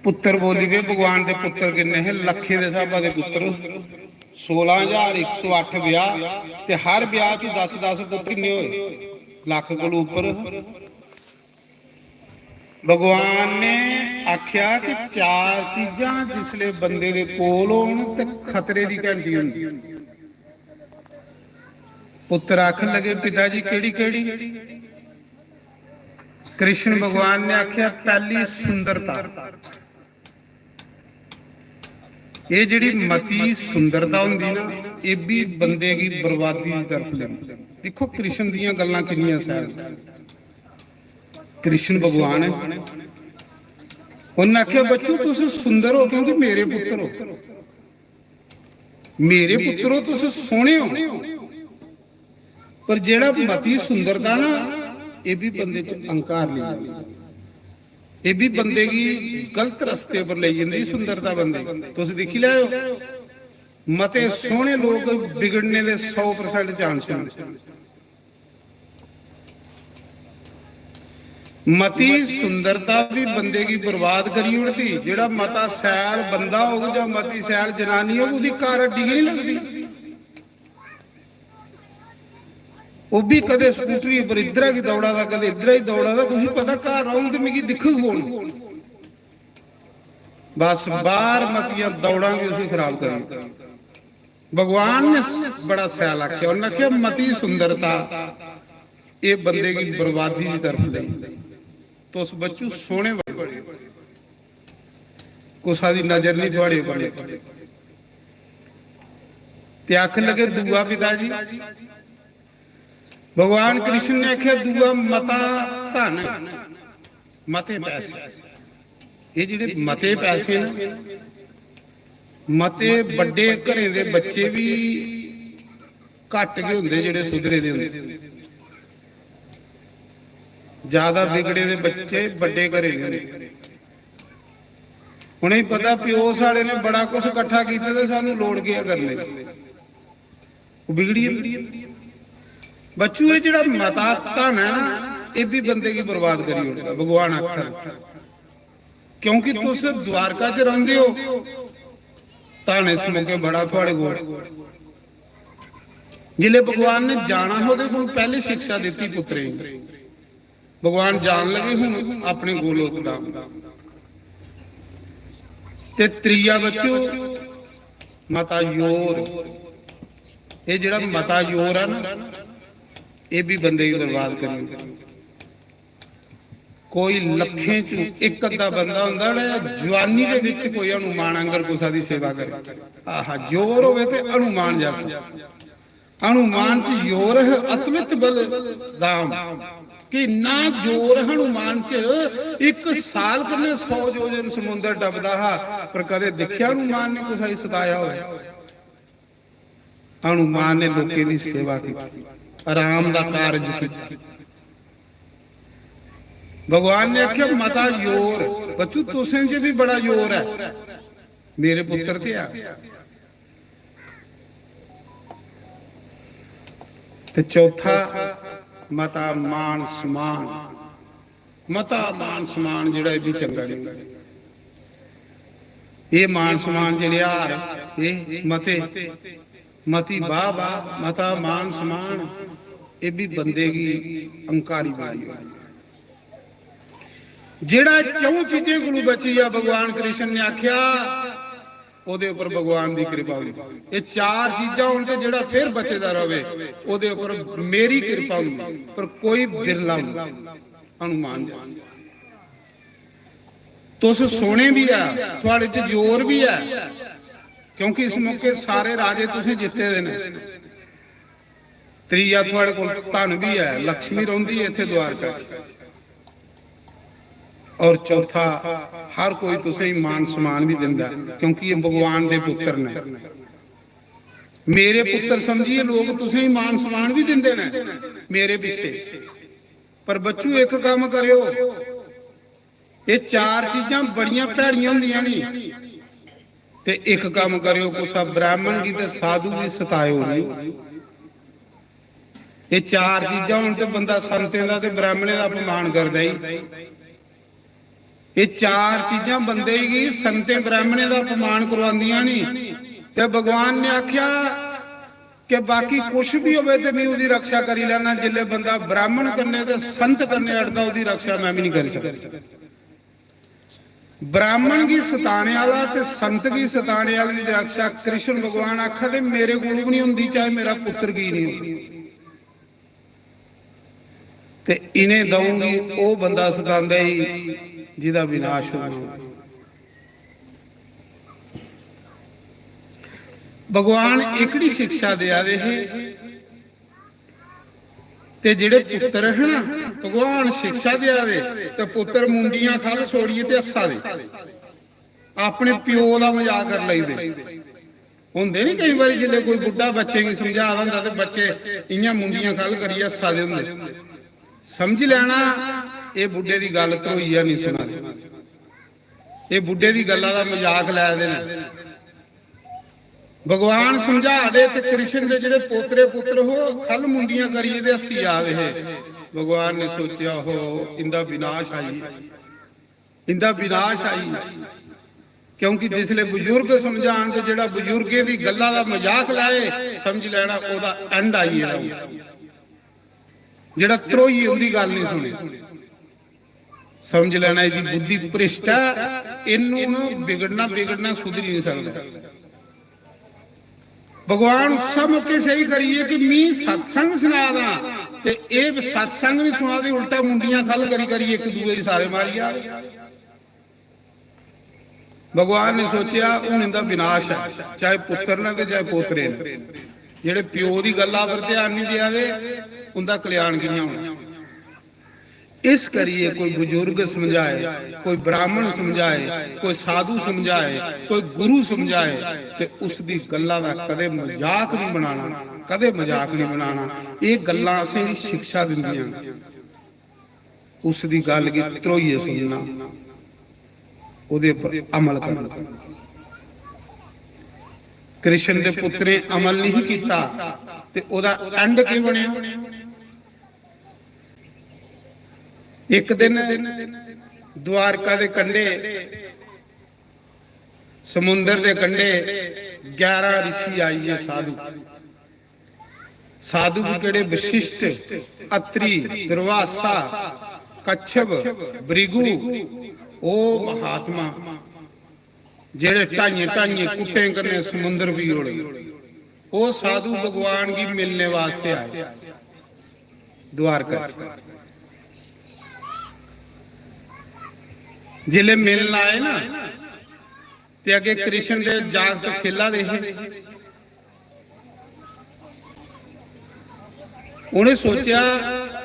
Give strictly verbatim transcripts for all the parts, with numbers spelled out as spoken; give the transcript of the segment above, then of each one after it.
पुत्तर बोली पे, भगवान दे पुत्तर किन्ने हे? लक्खें दे स्हाबा दे पुत्तर। सोलां हजार इक सौ अट्ठ ब्याह, ते हर ब्याह च दस दस पुत्तर किन्ने होए? लक्ख कोलू उप्पर। भगवान ने आख्या कि चार चीजां जिसले बंदे दे कोल होन ते खतरे दी घंटी होंदी। पुत्तर आखन लगे, "पिता जी, केड़ी केड़ी?" कृष्ण भगवान ने आख्या, "पहली सुंदरता।" ये जेड़ी मती सुंदरता होंदी ना, ये भी बंदे की बर्बादी की तरफ लेंदी। देखो, कृष्ण दियां गल्लां किन्नियां सैल न। कृष्ण भगवान है, उन्हें आख्या, "बच्चो, तुस सुंदर हो क्योंकि मेरे पुत्र हो, मेरे पुत्र हो, तुस सोहने हो।" पर जेड़ा मती सुंदरता ना, ये भी बंदे च अहंकार लेई जांदी, ये भी बंदे गी गलत रस्ते पर लेई जंदी। सुंदरता बंदे, तुस दिक्खी लैओ, मते सोहने लोक बिगड़ने दे सौ परसेंट चांस होंदे। मती सुंदरता भी बंदे गी बर्बाद करी ओड़दी। जेड़ा मता सैल बंदा होग जां मती सैल जनानी होग, ओदी कार हड्डी गै नहीं लगदी। ओह भी कदे स्कूटरी पर इद्धरा गी दौड़ा दा, कदे इद्धरा ही दौड़ा दा, कुछ पता घर औंग ते मिगी दिक्खग कौन? बस बाहर मतियां दौड़ां गै उसी खराब करी। भगवान ने बड़ा सैल आखेआ, उन्हें आखेआ, "मती सुंदरता, एह बंदे गी बर्बादी दी तरफ लेई। तुस बच्चू सोहने बड़े, कुसा दी नजर नहीं थुआड़े उप्पर।" ते आखन लगे, "दूआ पिता जी।" भगवान कृष्ण ने आखेआ, "दूआ मता धन, मते पैसे।" ये जेह्ड़े मते पैसे न, मते बड्डे घरें दे बच्चे भी घट्ट गै होंदे जेह्ड़े सुधरे दे होंदे। ज्यादा बिगड़े दे बच्चे बड्डे घरें दे होंदे। उ'नेंगी पता, प्यो साढ़े ने बड़ा कुछ कट्ठा कीते ते सानू लोड़ केह् ऐ करने दी? ओह् बिगड़ी जंदी। बच्चू, एह् जेह्ड़ा मता धन ऐ ना, एह् बी बंदे गी बर्बाद करी ओड़दा, भगवान आखा दे। क्योंकि तुस द्वारका च रौंह्दे ओ, धन इस मौके बड़ा थुआड़े कोल। जिसलै भगवान ने जाना हा, ओह्दे कोल पैह्ले शिक्षा दित्ती पुत्तरें गी। भगवान जान लगे हून अपने गोलोक धाम। ते त्रीया बच्चू, मता जोर। एह् जेह्ड़ा मता जोर ऐ ना, एह् बी बंदे गी बर्बाद करी ओड़दा। कोई लक्खें च इक अद्धा बंदा होंदा ना, जवानी दे विच कोई हनुमान आंगर कुसा दी सेवा करे। आहा, जोर होवे ते हनुमान जैसा। हनुमान च जोर है अतुलित बल दाम, कि इन्ना जोर हनुमान च, इक साल कन्नै सौ योजन समुंदर डबदा हा, पर कदे दिक्खेआ हनुमान ने कुसा गी सताया होए? हनुमान ने लोकें दी सेवा की, आराम दा कारज किया। भगवान ने आख्या, "मता जोर, बच्चू तुसें च भी बड़ा जोर है, मेरे पुत्र ते आ।" ते चौथा, मता मान सम्मान। मता मान सम्मान जेह्ड़ा, एह् बी चंगा नेईं। एह् मान सम्मान जेह्ड़े हार, एह् मते, मती वाह वाह, मता मान सम्मान, एह् बी बंदे गी अहंकारी बनाई ओड़दा। जेह्ड़ा च'ऊं चीजें कोलू बची जा, भगवान कृष्ण ने आखेआ, ओह्दे उप्पर भगवान दी किरपा होंदी। एह् चार चीजां होन ते जेह्ड़ा फिर बचे दा रवे, ओह्दे उप्पर मेरी किरपा होंदी, पर कोई बिरला होंदा। हनुमान जैसा। तुस सोहने भी ऐ, थुआड़े च जोर भी ऐ, क्योंकि इस मौके सारे राजे तुसें जित्ते दे न। त्रीया, थुआड़े कोल धन भी ऐ, लक्ष्मी रौंह्दी ऐ इत्थै द्वारका च। और चौथा, हर कोई तुसेंगी मान सम्मान भी दिंदा ऐ, क्योंकि एह् भगवान दे पुत्तर न। मेरे पुत्तर समझियै लोक तुसेंगी मान सम्मान भी दिंदे न मेरे पिच्छे। पर बच्चू, इक कम्म करेओ, एह् चार चीजां बड़ियां भैड़ियां होंदियां नी। ते इक कम्म करेओ, कुसा ब्राह्मण गी ते साधु गी सताएओ नी। एह् चार चीजां होन ते बंदा संतें दा ते ब्राह्मणें दा अपमान करदा ही। एह् चार चीजां बंदे गी संतें ब्राह्मणें दा अपमान करवांदियां नी। ते भगवान ने आख्या कि बाकी कुछ भी होवे ते मैं ओदी रक्षा करी लैना, जिसले बंदा ब्राह्मण कन्नै ते संत कन्नै अड़दा, ओदी रक्षा मैं भी नहीं करी सकदा। ब्राह्मण गी सताने आह्ला ते संत गी सताने आह्ले दी रक्षा कृष्ण भगवान आखा दे, मेरे कोल भी नहीं होंदी, चाहे मेरा पुत्र की नहीं होंदी। ते इ'नें द'ऊं गी ओह् बंदा सतांदा ई जिदा विनाश होना। भगवान एकड़ी शिक्षा देआ दे हे, ते जेह्ड़े पुत्तर हे ना, भगवान शिक्षा देआ दे, ते पुत्तर मुंडियां ख'ल्ल छोड़ियै ते हस्सा दे, अपने प्यो दा मजाक कर लगी पे। होंदे नी केईं बारी, जिसलै कोई बुड्ढा बच्चे गी समझा दा होंदा ते बच्चे इ'यां मुंडियां ख'ल्ल करियै हस्सा दे होंदे। समझी लैना, एह् बुड्ढे दी गल्ल ध्रोइयै निं सुना दे, एह् बुड्ढे दी गल्ला दा मजाक लै दे न। भगवान समझा दे ते कृष्ण दे जेह्ड़े पोतरे पुत्र हो, ख'ल्ल मुंडियां करियै ते हस्सी जा दे हे। भगवान ने सोचेआ, "हो, इंदा विनाश आई, इंदा विनाश आई।" क्योंकि जिसले बुजुर्ग समझान ते जेह्ड़ा बुजुर्गें दी गल्ला दा मजाक लाए, समझ लैना ओह्दा end आई गेदा। जेह्ड़ा ध्रोइयै उंदी गल्ल निं सुने, समझ लैना एह्दी बुद्धि भ्रिष्ट ऐ, इन्नू ना बिगड़ना, बिगड़ना, सुधरी निं सकदा। भगवान उस्सै मौके सेही करियै कि मी सत्संग सना दा, ते एह् सत्संग निं सुना दे, उल्टा मुंडियां ख'ल्ल करी करी इक दूए गी सारे मारी जा दे। भगवान ने सोचेआ, हून इंदा विनाश ऐ, चाहे पुत्तर न ते चाहे पोतरे न। जेह्ड़े प्यो दी गल्ला पर ध्यान निं देआ दे, उंदा कल्याण कि'यां होना? इस करियै कोई बुजुर्ग समझाए, कोई ब्राह्मण समझाए, कोई साधु समझाए, कोई गुरु समझाए, ते उसदी गल्ला दा कदे मजाक निं बनाना, कदे मजाक निं बनाना। एह् गल्लां असेंगी शिक्षा दिंदियां न। उसदी गल्ल गी ध्रोइयै सुनना, ओह्दे पर अमल करना। कृष्ण दे पुत्तरें अमल नहीं कीता, ते ओह्दा end केह् बनेआ? इक दिन द्वारका दे कंढे, समुंदर दे कंढे ग्यारह ऋषि आई गे, साधु। साधु भी केह्ड़े? वशिष्ठ, अत्रि, दुर्वासा, कच्छप, भृगु, ओह् महात्मा जेह्ड़े ढाइयें ढाइयें कुट्टें कन्नै समुंदर पी ओड़े, ओह् साधु भगवान गी मिलने वास्ते आए द्वारका च। जिसले मिलन आए ना, ते अग्गे कृष्ण दे जागत खेला दे हे। उ'नें सोचेआ,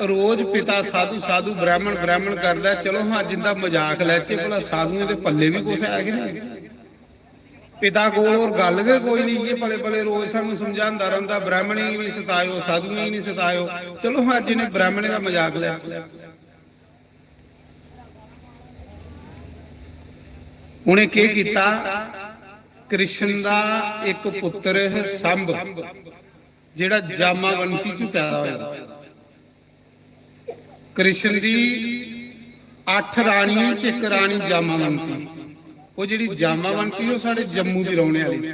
रोज पिता साधु साधु, ब्राह्मण ब्राह्मण करदा, चलो हां अज्ज इंदा मजाक लैचे, भला साधुएं दे पल्ले बी कुछ है कि नहीं। पिता कोल होर गल्ल गै कोई नहीं, इ'यै पले पले रोज सानू समझांदा रौंह्दा, ब्राह्मणें गी नहीं सतायो, साधुएं गी नहीं सतायो, चलो हां अज्ज इ'नें ब्राह्मणें दा मजाक लैचे। उ'नें केह् कीता? कृष्ण दा इक पुत्तर है संभ, जेह्ड़ा जामावंती च पैदा होया। कृष्ण दी अठ रानियें च इक रानी जामावंती। ओह् जेह्ड़ी जामावंती, ओह् साढ़े जम्मू दी रौह्ने आह्ली,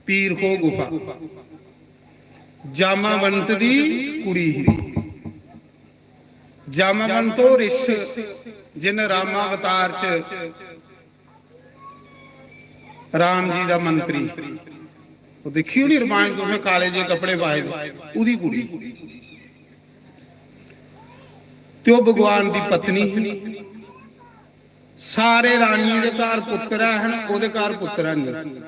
पीर खोह् गुफा। जामावंत दी कुड़ी ही। जामावंत ओह् रिश जिन्न रामावतार च राम जी दा मंत्री, ओह् दिक्खी होनी रमायण तुसें, काले जे कपड़े पाए दे, ओह्दी कुड़ी। ते ओह् भगवान दी पत्नी ही। सारे रानियें दे घर पुत्तर हैन, ओह्दे घर पुत्तर है नहीं।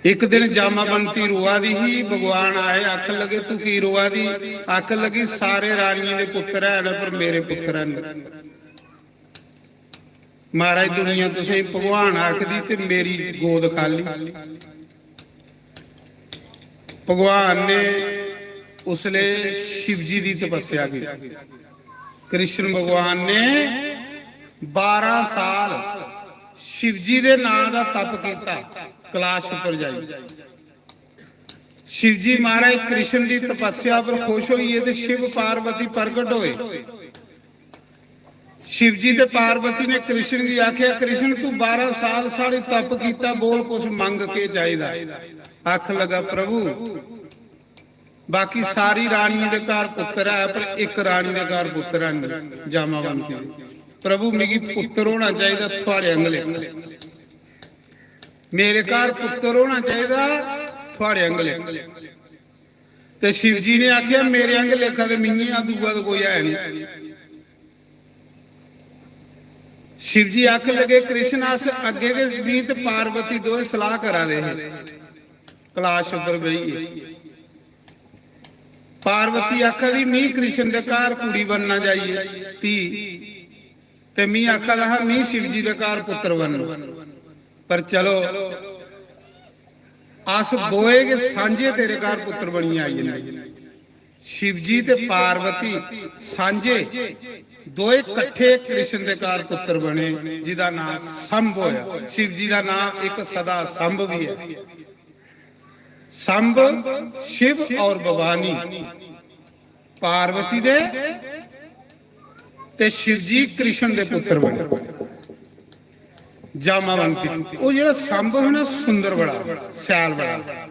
इक दिन जामावंती रोआ दी ही, भगवान आए, आखन लगे, "तू की रोआ दी?" आखन लगी, "सारे रानियें दे पुत्तर हैन, पर मेरे पुत्तर हैन नहीं।" महाराज, दुनिया तुसें भगवान आखदी ते मेरी गोद खाली। भगवान ने उसले शिव जी दी तपस्या की। कृष्ण भगवान ने बारह साल शिव जी दे नां दा तप कीता, कैलाश उप्पर जाई। शिव जी महाराज कृष्ण दी तपस्या पर खुश होइए ते शिव पार्वती प्रगट होए। शिव जी ते पार्वती ने कृष्ण गी आखेआ, "कृष्ण, तू बारां साल साढ़े तप कीता, बोल कुछ मंग के चाहिदा?" आख लगा, "प्रभु, बाकी सारी रानियें दे घर पुत्र है, पर इक रानी दे घर पुत्र है नहीं, जामावंती दे। प्रभु, मिगी पुत्र होना चाहिदा थुआड़े आंह्गर लेखा। मेरे घर पुत्र होना चाहिदा थुआड़े आंह्गर लेखा।" ते शिव जी ने आखेआ, "मेरे आंह्गर लेखा ते मिगी आ, दूआ ते कोई है नहीं।" शिव जी आखन लगे, "कृष्ण, अस अग्गे गै मी ते पार्वती दोए सलाह करा दे हे, कलाश उप्पर बेहियै।" पार्वती आखा दी, "मी कृष्ण दे घर कुड़ी बनना चाहिए, धी, ते मी आखा दा हा, मी शिव जी दे घर पुत्र बनना। पर चलो, अस दोए गै सांझे तेरे घर पुत्र बनियै आई जन्ने।" शिव जी ते पार्वती सांझे दोए कट्ठे कृष्ण दे घर पुत्र बने, जिदा नां संभ होया। शिव जी दा नां इक सदा संभ भी है। संभ, शिव और भवानी, पार्वती दे ते शिव जी कृष्ण दे पुत्र बने। जामावंती, वो जेड़ा संभ है ना, सुंदर बड़ा, सैल बड़ा,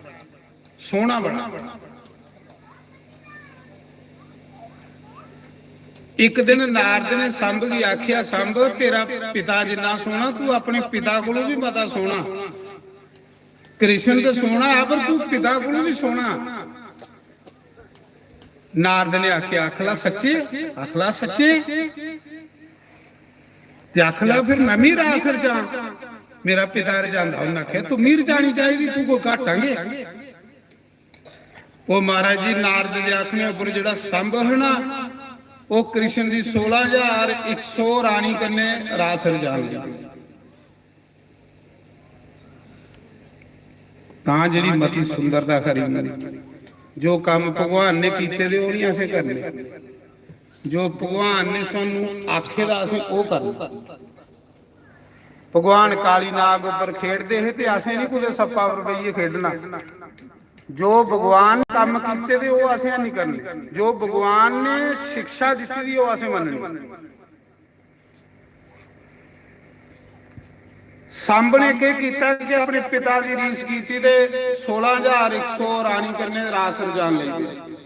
सोहना बड़ा। इक दिन नारद ने संभ गी आखिया, "संभ, तेरा पिता जिन्ना सोहना, तू अपने पिता कोलों भी मता सोहना। कृष्ण ते सोहना है, पर तू पिता कोलों भी सोहना।" नारद ने आखिया, "आखला सच्चे, आखला सच्चे।" ते आखला, "फिर मैं भी रास रचां, मेरा पिता रचांदा।" उन्नै आखेआ, "तू मी रचानी चाहिदी, तू कोई घट्ट आं के?" ओ महाराज जी, नारद दे आखने उप्पर जेड़ा संभ है ना, ओ कृष्ण दी सोलां हजार इक सौ रानी कन्नै रास रचान लगी। तां जेड़ी मती सुंदरता खरी, जो कम्म भगवान ने कीते दे, ओह नहीं असें करने। जो भगवान ने सानू आखे दा, असें ओह करना। भगवान काली नाग उप्पर खेडदे हे ते असें नहीं कुतै सप्पा पर बेहियै खेडना। जो भगवान ने कम्म कीते दे, ओह असें नहीं करने। जो भगवान ने शिक्षा दित्ती दी, ओह असें मननी। सांब ने केह कीता कि अपने पिता दी रीस कीती ते सोलां हजार इक सौ रानी कन्नै रास रचान लगी पे।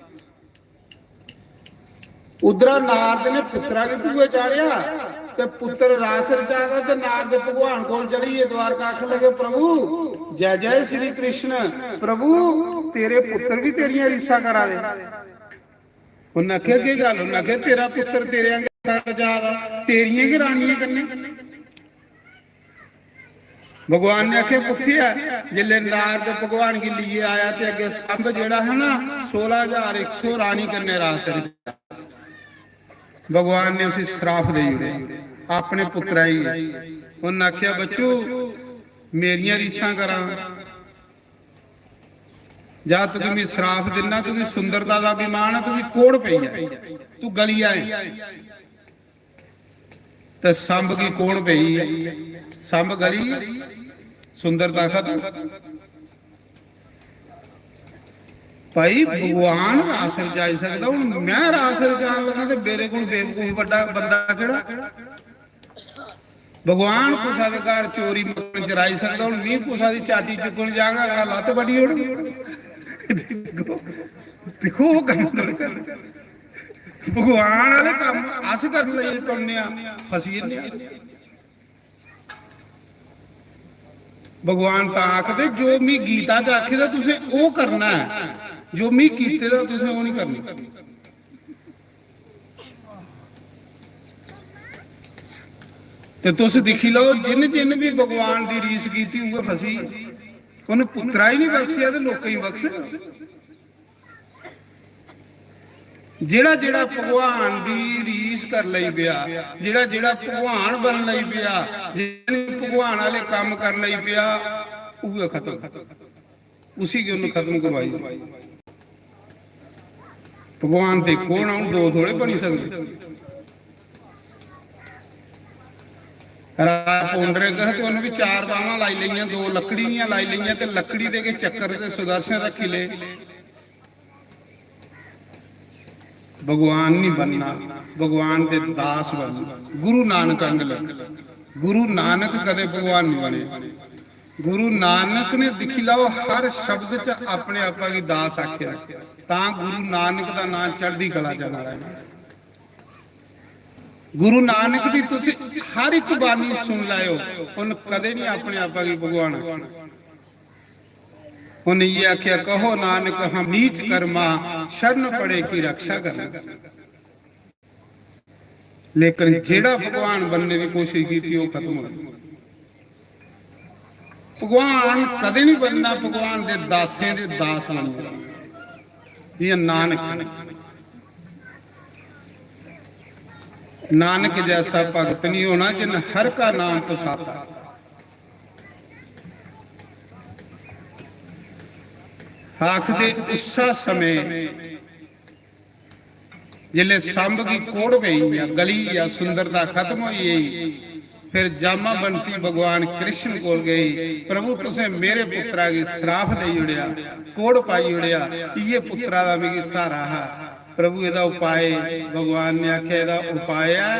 उद्धरा नारद ने पुत्तरा गी भूए चाढ़ेआ ते पुत्तर रास रचा दा ते नारद भगवान कोल चली गे द्वारका, आखन लगे, "प्रभु, जय जय श्री कृष्ण, प्रभु, तेरे पुत्तर भी तेरियां रीसां करा दे।" उन्नै आखेआ, "केह् गल्ल?" उन्नै आखेआ, "तेरा पुत्तर तेरे आंगे जा दा, तेरियें गै रानियें कन्नै।" भगवान ने आखेआ, "कुत्थै ऐ?" जिसलै नारद भगवान गी लेइयै आया ते अग्गें संभ जेह्ड़ा हा ना, सोलां हजार इक सौ रानी कन्नै रास रचा। भगवान ने उसी श्राप देई ओड़ेआ, अपने पुत्तरा गी। उन्नै आखेआ, "बच्चू, मेरियां रीसां करां, जा तुगी मैं श्राप दिन्ना, तुगी सुंदरता दा अभिमान है, तुगी कोढ़ पेई जाए, तू गली जाए।" ते संभ गी कोढ़ पेई, संभ गली, सुंदरता खत्म। भाई, भगवान रास रचाई सकदा, हुन मैं रास रचान लगा ते मेरे कोल बेवकूफ बड्डा बंदा केह्ड़ा? भगवान कुसा दे घर चोरी मक्खन चराई सकदा, हुन मी कुसा दी चाटी चुक्कन जागा, अगला लत्त बड्ढी ओड़ग। दिक्खो, दिक्खो, ओह् कम्म थोड़ी करना। भगवान आह्ले कम्म अस करन लगी पौन्ने आं, फसी जन्ने आं। भगवान तां आखदे, "जो मी गीता च आखे दा तुसें ओह् करना ऐ, जो मी कीते दा तुसें ओह् नहीं करना।" ते तुस दिक्खी लैओ, जिन जिन भी भगवान दी रीस कीती, उ'ऐ फसी। उ'नें पुत्तरा ही नहीं बख्शेआ ते लोकें गी बख्शेगा। जेड़ा जेड़ा भगवान दी रीस कर लई पेआ, जेड़ा जेड़ा भगवान बन लई पेआ, जेड़ा भगवान आह्ले कम्म कर लई पेआ, उ'ऐ खत्म। उसी गै उन्न खत्म करवाई। भगवान ते इक्को न, हून दो थोड़े बनी सकदे। राजा पौंडरक हा ते उन्न बी चार बाह्मां लाई लेइयां, दो लकड़ी दियां लाई लेइयां ते लकड़ी दे गै चक्कर ते सुदर्शन रक्खी ले। भगवान नहीं बनना, भगवान दे दास बनना। गुरु नानक अंग लग, गुरु नानक कदे भगवान नहीं बने। गुरु नानक ने, दिक्खी लैओ, हर शब्द च अपने आपा गी दास आखे दा, तां गुरु नानक दा नां चढ़दी कला च महाराज। गुरु नानक दी तुस हर एक बाणी सुन लैओ, उन कदे नहीं अपने आपा गी भगवान आखेआ। उन इयै आखेआ, "कहो नानक हम नीच कर्मा, शरण पड़े की रक्षा करना।" लेकिन जेड़ा भगवान बनने की कोशिश की, वो खत्म हो गया। भगवान कदे नहीं बनना, भगवान दे दासें दे दास बनना। जियां नानक, नानक जैसा भगत नहीं होना जिन हर का नाम पसाता। आखदे उस्सा समय जिसले सांब की कोड़ पई या गली या सुंदरता खत्म होई गई, फिर जामावंती भगवान कृष्ण कोल गई, "प्रभु, तुसें मेरे पुत्रा की सराफ देई ओड़ेआ, कोड़ पाई ओड़ेआ, इये पुत्रा दा मिगी सहारा हा।" प्रभु, एदा उपाय, भगवान ने आखेआ, "एदा उपाय है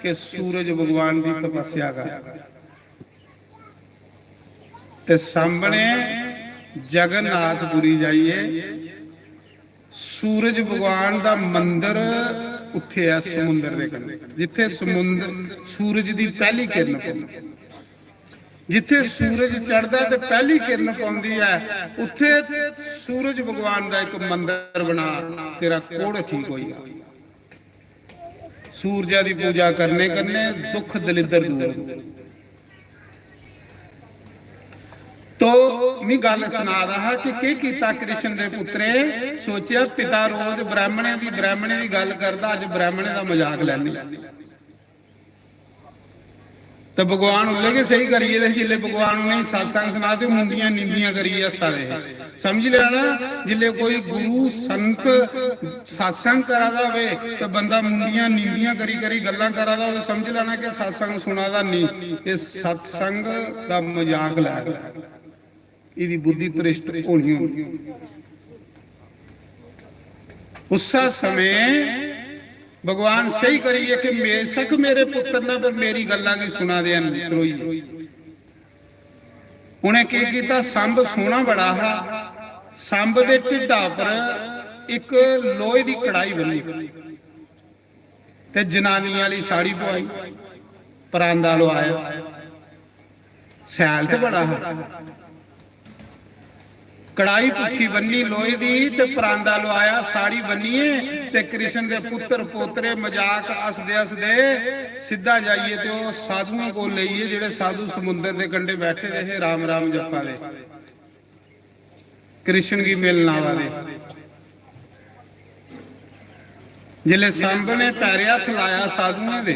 कि सूरज भगवान दी तपस्या कर।" ते सांब ने जगन्नाथपुरी जाइए सूरज भगवान दा मंदर उत्थे ऐ समुंदर दे कन्नै, जित्थे समुंदर, सूरज दी पहली किरण पौंदी, जित्थे सूरज चढ़दा ते पहली किरण पौंदी ऐ, उत्थे सूरज भगवान दा एक मंदर बना, तेरा कोढ़ ठीक होई जा। सूरजा दी पूजा करने कन्नै दुख दलिद्दर दूर होंदे। तो मी गल्ल सना दा हा कि केह् कीता कृष्ण दे पुत्तरे, सोचेआ पिता रोज ब्राह्मणें दी, ब्राह्मणें दी गल्ल करदा, अज्ज ब्राह्मणें दा मजाक लैने। ते भगवान उल्ले गै सेही करी गेदे हे, जिसलै भगवान उ'नेंगी सत्संग सना ते ओह् मुंडियां निंदियां करियै हस्सा दे हे। समझी लैना, जिसलै कोई गुरु संत सत्संग करा दा होवे ते बंदा मुंडियां निंदियां करी करी गल्लां करा दा होवे, समझी लैना कि सत्संग सुना दा नेईं, एह् सत्संग दा मजाक लै दा। एह्दी बुद्धि भ्रष्ट होनी होनी। उस्सै समें भगवान सेही करियै कि बेशक मेरे पुत्तर न, पर मेरी गल्ला गी सुना दे न, त्रोइयै। उ'नें केह् कीता? सांब सोह्ना बड़ा हा, सांब दे ढिड्डा पर इक लोहे दी कढ़ाई बन्नी ते जनानियां आह्ली साड़ी पोआई, परांदा लोआया। सैल ते बड़ा हा। कढ़ाई पुट्ठी बन्नी लोहे दी ते परांदा लोआया, साड़ी बन्नियै, ते कृष्ण दे पुत्तर पोतरे मजाक हसदे हसदे सिद्धा जाइयै ते ओह् साधुएं कोल लेइयै, जेह्ड़े साधु समुंदर दे कंढे बैठे दे हे, राम राम जप्पा दे, कृष्ण गी मिलन आवा दे। जिसलै सांब ने पैरे हत्थ लाया साधुएं दे,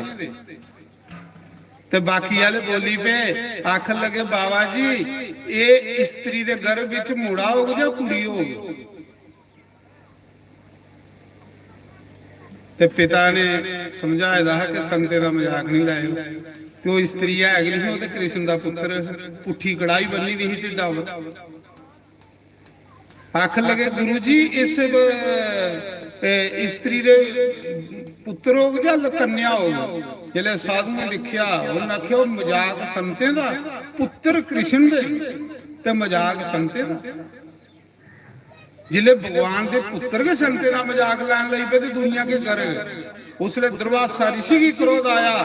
ते बाकी आह्ले बोली पे, आखन लगे, "बाबा जी, एह् स्त्री दे गर्भ बिच मुड़ा होग जां कुड़ी होग?" ते पिता ने समझाए दा हा कि संतें दा मजाक नहीं लैएओ। ते ओह् स्त्री है गै नहीं, ओह् ते कृष्ण दा पुत्तर, पुट्ठी कढ़ाई बन्नी दी ही ढिड्डा पर। आखन लगे, "गुरु जी, इस ब-, ए, स्त्री दे पुत्तर होग जां कन्या होग?" जिसलै साधु ने दिक्खेआ, उन्नै आखेआ, "ओह् मजाक संतें दा, पुत्तर कृष्ण दे ते मजाक संतें दा।" जिसलै भगवान दे पुत्तर गै संतें दा मजाक लैन लगी पे ते दुनिया केह् करग? उसलै दुर्वासा ऋषि गी क्रोध आया।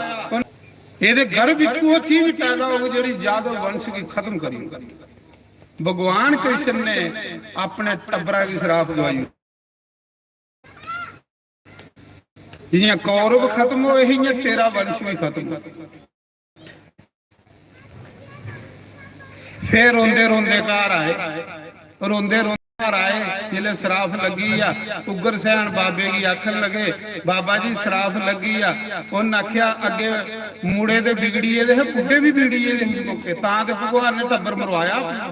एह्दे गर्भ बिच्चों ओह् चीज पैदा होग जेह्ड़ी यादव वंश गी खत्म करी ओड़ग। भगवान कृष्ण ने अपने टब्बरा गी श्राप दवाई, जियां कौरव खत्म होए हे, इयां तेरा वंश भी खत्म हो। फिर रोंदे रोंदे घर आए, रोंदे रोंदे घर आए, जिसलै श्राप लग्गी गेआ, उग्रसेन बाबे गी आखन लगे, "बाबा जी, श्राप लग्गी गेआ।" उन्न आखेआ, "अग्गे मुड़े ते बिगड़ी गेदे हे, बुड्ढे भी बिगड़ी गेदे हे उस मौके, तां ते भगवान ने टब्बर मरवाया अपना,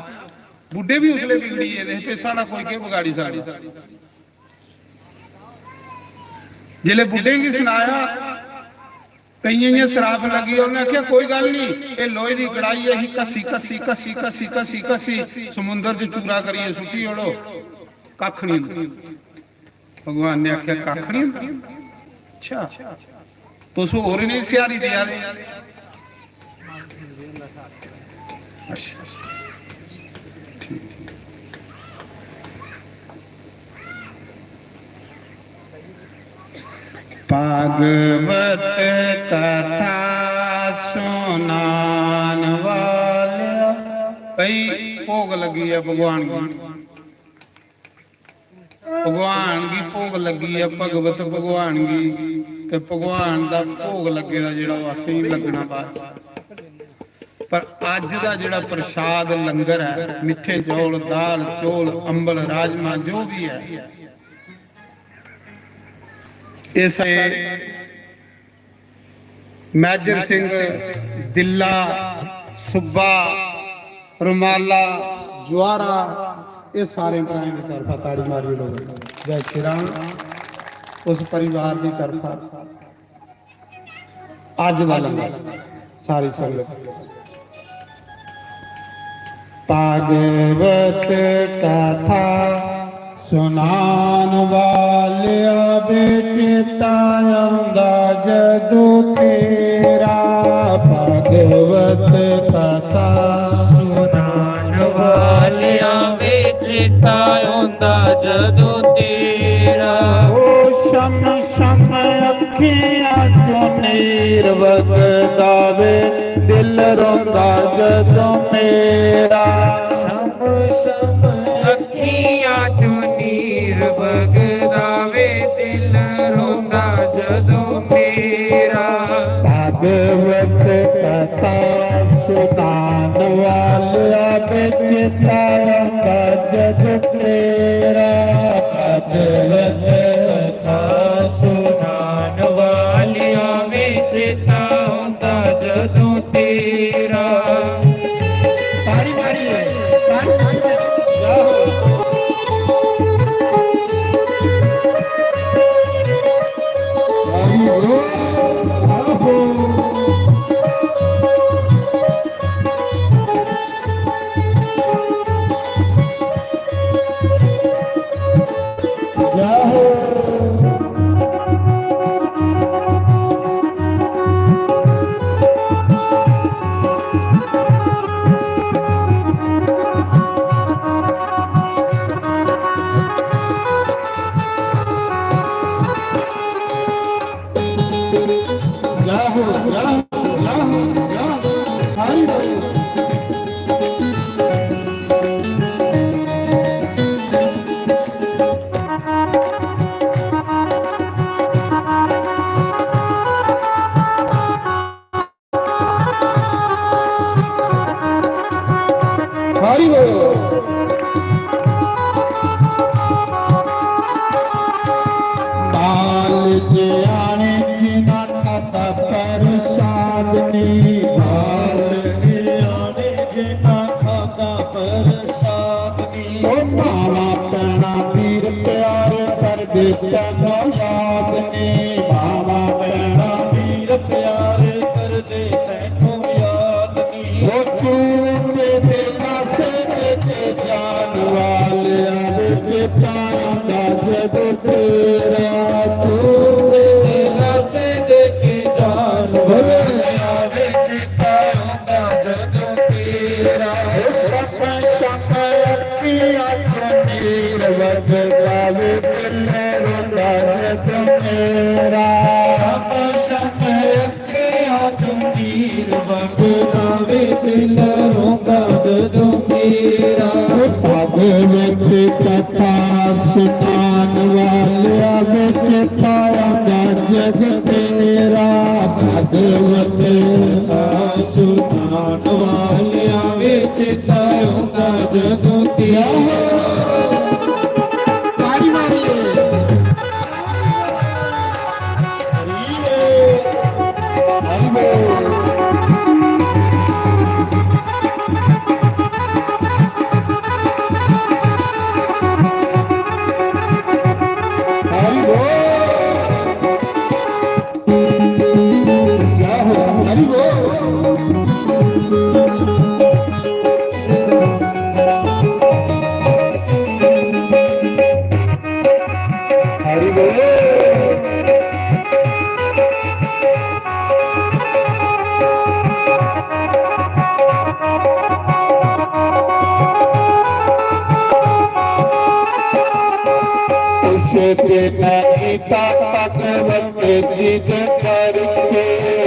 बुड्ढे भी उसलै बिगड़ी गेदे हे, फिर साढ़ा कोई केह् बगाड़ी सकदा?" जिसलै बुड्ढें गी सनाया, केइयें इयां श्राप लग्गी, उन्नै आखेआ, "कोई गल्ल नहीं, एह् लोहे दी कढ़ाई ऐ, इसी घस्सी, घस्सी, घस्सी, घस्सी, घस्सी, घस्सी समुंदर च चूरा करियै सुट्टी ओड़ो, कक्ख नहीं होंदा।" भगवान ने आखेआ, "कक्ख नहीं होंदा।" अच्छा, तुस होर इ'नें गी स्यारी देआ दे। अच्छा, ठीक। भागवत कथा सुनान वाले। भाई, भोग लगी है भगवान की। भगवान गी भोग लग्गी ऐ, भगवत भगवान गी, ते भगवान दा भोग लग्गे दा जेह्ड़ा, ओह् असेंगी लग्गना बाद च। पर अज्ज दा जेह्ड़ा प्रसाद लंगर ऐ, मिट्ठे चौल, दाल, चौल, अंबल, राजमा, जो भी ऐ, एह् सारे मैजर सिंह, दिल्ला, सुब्बा, रुमाला, जुआरा, एह् सारे भ्राएं दी तरफा ताड़ी मारी ओड़ो। जय श्री राम। उस परिवार दी तरफा अज्ज दा लंगर सारी संगत। भागवत कथा सुनान वालिया, वे चेता आंदा जदू तेरा। भागवत कथा सुनान वालिया, वे चेता आंदा जदू तेरा। ओ शम शम अखियां चों नीर वगदा वे, दिल रोंदा जदों मेरा। शम शम अखियां चों नीर वगदा वे, दिल रोंदा जदों मेरा। भागवत कथा सुनान वालिया, वे चेता आंदा जदों तेरा। भागवत कथा सुनान वालिया, वे चेता आंदा जदों तेरा। ताड़ी मारिए, ताड़ी मारिए। जय हो। हरि बोल, जय हो। जय हो। जय हो, जय हो, जय हो, जय हो। हरि बोल। हरि बोल। बाल ज्याणे जिन्हां खादा प्रसाद नी, बाल ज्याणे जिन्हां खादा प्रसाद नी। ओ मावां भैणां वीर प्यारे करदे तैनूं याद नी, मावां भैणां वीर प्यारे करदे तैनूं याद नी। ओ चूके दे नशे ते जान वालिया, वे चेता आंदा जदों तेरा। चूके दे नशे ते जान वालिया, वे चेता आंदा जदों तेरा। ओ शम शम अखियां चों नीर वगदा वे, दिल रोंदा जदों मेरा। शम शम अखियां चों नीर वगदा वे, दिल रोंदा जदों मेरा। भागवत कथा सुनान वालिया, वे चेता आंदा जदों तेरा। भागवत कथा सुनान वालिया, वे चेता आंदा जदों तेरा। ताड़ी मारिए। हरि बोल। हरि बोल। हरि बोल। जय हो, हरि बोल। हरि कुछ देना कीता भगवत जी दे घर के।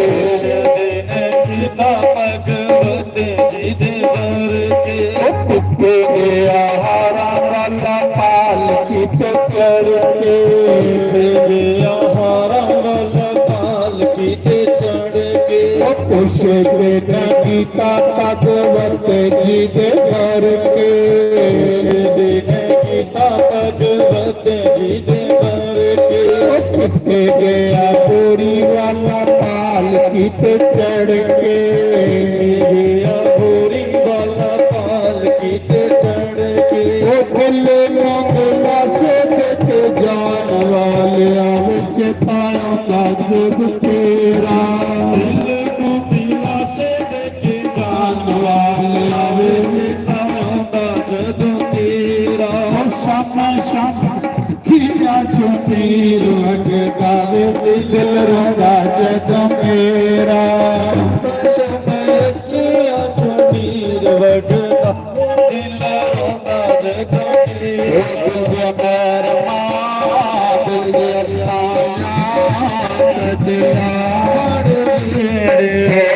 कुछ देना कीता भगवत जी दे घर के। ओ कुत्ते दे आहारा वाला पाल किते चढ़ के। कुत्ते दे आहारा वाला पाल किते चढ़ के। ओ कुछ देना कीता भगवत जी दे घर के। कुछ देना कीता भगवत जी दे घर के। ओ किते गया बोरी वाला पाल किते चढ़ के। गया बोरी वाला पाल किते चढ़ के। ओ खुले मुंह लाशे देके जान वाले आवे चेताया का जग तेरा। खुले मुंह लाशे देके जान वाले आवे चेताया का जग तेरा। ओ शामा शामा अखियां चों नीर वगदा वे, दिल रोंदा जदों मेरा। शामा शामा अखियां चों नीर वगदा, दिल रोंदा जदों मेरा। ओ दिल दे मेहरबान, दिल दे अफसाना, दिल दे यार मेरे।